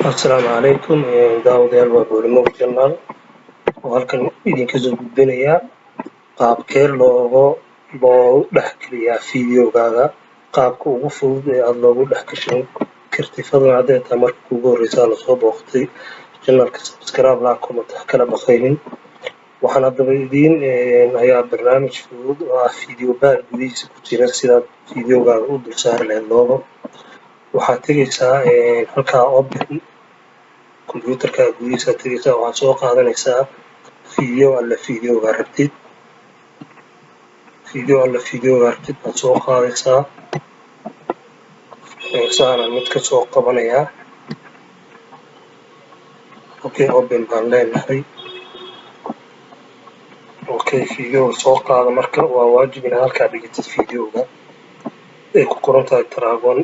Asalaamu calaykum daawadayaal, waa Boolimo Channel oo halkan idinka soo gudbinayaa qaabkee loo dhexgeliyaa fiidiyowgaaga. Qaabka ugu fudud ee aada loogu dhex gashan kartid. Fadlan, hadday tahay marka kuugu horreysa lasoo booqatay channelka, subscribe, like, comment ha kala baqaynin. Waxaan haddaba idiin hayaa barnaamij fudud oo ah video bar gudihiisa ku jira, sidaad fiidiyowgaaga u dul saari lahayd logo. Waxaad tegeysaa halkaa open, computerkaaga gudihiisa aad tegeysaa. Waxaad soo qaadanaysaa video alla fiidiyowgaa rabtid. Video alla fiidiyowgaa rabtid baad soo qaadaysaa. Saanaan mid ka soo qabanayaa. Okay, open baan leenahay. Okay, fiidiyowga soo qaada. Marka waa waajib inaad halkaa dhigatid fiidiyowga ay ku qoran tahay dragon.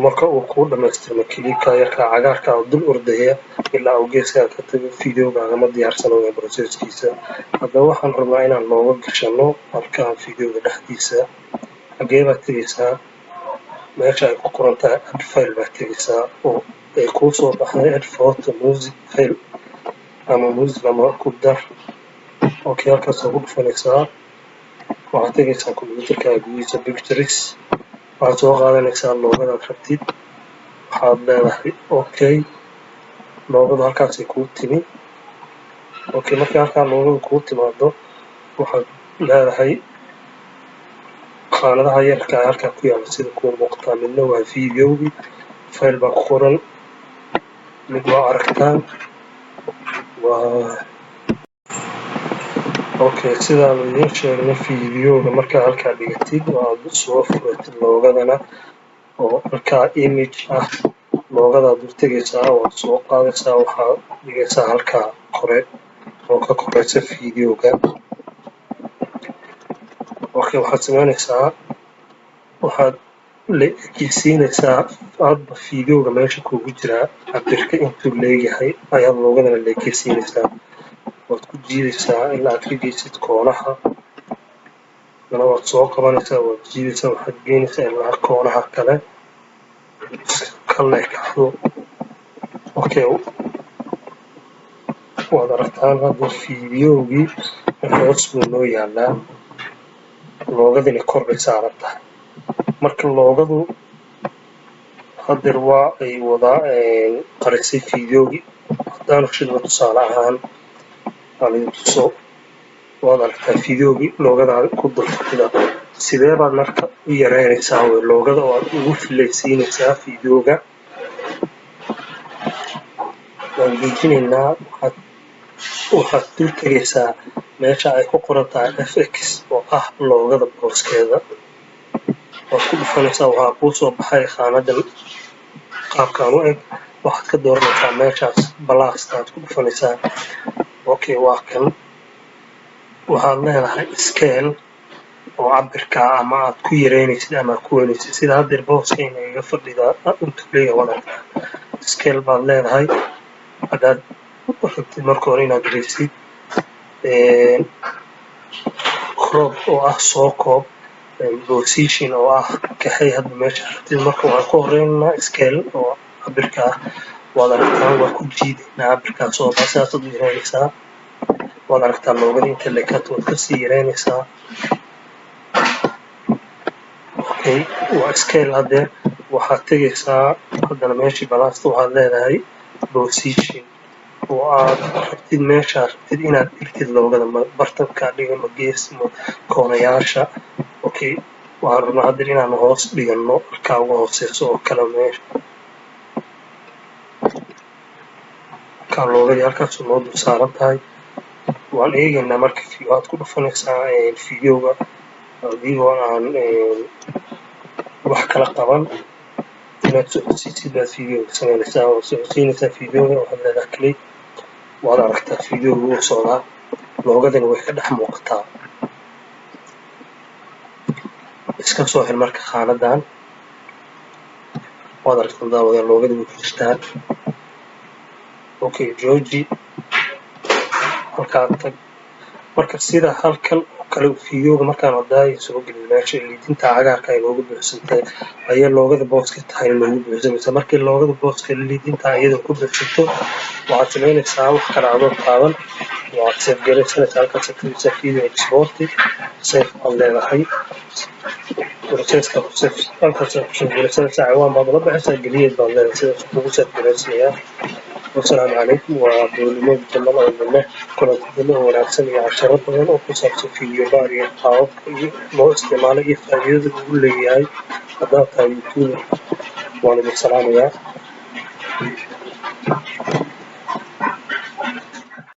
Marka uu kuu dhamaystirmo, clickka yarkaa cagaarka oo dul ordaya ilaa uu geeskaa ka tago, fiidiyowgaaga ma diyaarsano ee processkiisa. Haddaba waxaan rabnaa inaan looga gashano halkaan fiidiyowga dhexdiisa. Xagee baad tegeysaa? Meesha ay ku qoran tahay add file baad tegeysaa, oo ay kuu soo baxday add photo, music, file ama music ama ku dar. Okay, halkaas ku dhufanaysaa. Waxaad tegeysaa computerkaaga gudihiisa, pictures. Waxaad soo qaadanaysaa logodaad rabtid. Waxaad leedahay okay. Logodu halkaasay kuu timi. Okay, markii halkaa logodu kuu timaado, waxaad leedahay khaanadaha yarka ah halkaa ku yaalla sida kuu muuqataa. Midna waa videogii, file baa ku qoran. Mid waa aragtaan, waa okay. Sidaanu idiin sheegnay, fiidiyowga markaa halkaa dhigatid oo aad soo furatid logodana oo halkaa image ah, logodaad dul tegaysaa, waad soo qaadaysaa, waxaad dhigaysaa halkaa kore oo ka koreysa fiidiyowga. Okay, waxaad sameynaysaa, waxaad la ekeysiinaysaa hadba fiidiyowga meesha kuugu jiraa cabirka intuu leeyahay ayaad logodana la ekeysiinaysaa. Waad ku jiidaysaa ilaa aad ka geysid koonaha. Hadana waad soo qabanaysaa, waad jiidaysaa, waxaad geynaysaa ilaa koonaha kale ka leekaado. Okay, waad aragtaan, hadda fiidiyowgii hoos buu noo yaalaa, logodina kor bay saaran tahay. Marka logodu hadeer waa ay wadaa qarisay fiidiyowgii. Haddaanu shidno, tusaale ahaan aan idin tuso, waad aragtaa fiidiyowgii logodaa ku dul fadhida. Sidee baad marka u yareynaysaa wey logoda oo aad ugu filaysiinaysaa fiidiyowga? Waan joojinaynaa. Waxaad dul tegaysaa meesha ay ku qoran tahay FX oo ah logoda booskeeda. Waad ku dhufanaysaa. Waxaa kuu soo baxay khaanadan qaabkaan u eg. Waxaad ka dooranaysaa meeshaas plusta aad ku dhufanaysaa. Okay, waa kan. Waxaad leedahay scale oo cabirka ama aad ku yareynaysid ama aad ku weynaysid, sida haddeer booska inagaga fadhida intuu leeyahay. Waad aragtaa, scale baad leedahay. Haddaad rabtid marka hore inaad yareysid, crop oo ah soo koob, position oo ah kaxay hadba meesha rabtid. Marka waxaan ku horeynaynaa scale oo cabirka ah. Waad aragtaan, waa ku jiidaynaa cabirkaas oo saasaad u yareynaysaa. Waad aragtaa, logoda inta leekaata waad kasii yareynaysaa. Okay, waa scale. Haddeer waxaad tegaysaa haddana meeshii plusta. Waxaad leedahay position oo aad rabtid meeshaad rabtid inaad dhigtid logoda, ma bartankaa dhiga, ma gees, ma koonayaasha? Okay, waxaan rabnaa haddeer inaan hoos dhigano, halkaa uga hooseyso oo kale meesha. Halkaa logodii halkaasuu noo dul saaran tahay. Waan eegaynaa. Marka waxaad ku dhufanaysaa fiidiyowga adigoo aan wax kala qaban. Inaad socodsiisid baad fiidiyowga samaynaysaa oo socodsiinaysaa fiidiyowga. Waxaad leedahay click. Waad aragtaa, fiidiyowga wuu socdaa, logodina way ka dhex muuqataa. Iska soo xir marka khaanadan. Waad aragtaa, daawadayaal, logodii way ku jirtaa. Okay, jooji, halkaa tag. Marka sida halkan oo Kale videoga markaan hadaay soo gelin, meesha liidinta cagaarka ay noogu buuxsantay ayaa logoda booska tahay noogu buuxsamaysa. Markii logoda booska liidinta iyada ku buuxsanto, waxaad samaynaysaa wax kale adoo taaban, waad save garaysanaysaa. Halkaas tagaysaa, video export, save baad leedahay. Processka save halkaas ku save garaysanaysaa, ciwaan baad ula baxaysaa, geliyeed baad leedahay, sidaas kugu save garaysanayaa. Wasalaamu calaykum. Waa Duulimo Jamal oo leh kulanti dambe oo wanaagsan iyo casharo badan oo ku saabsan video bar iyo qaababka iyo loo isticmaalo iyo faa'iidada uu leeyahay haddaad tahay YouTuber. Waan idin salaamayaa.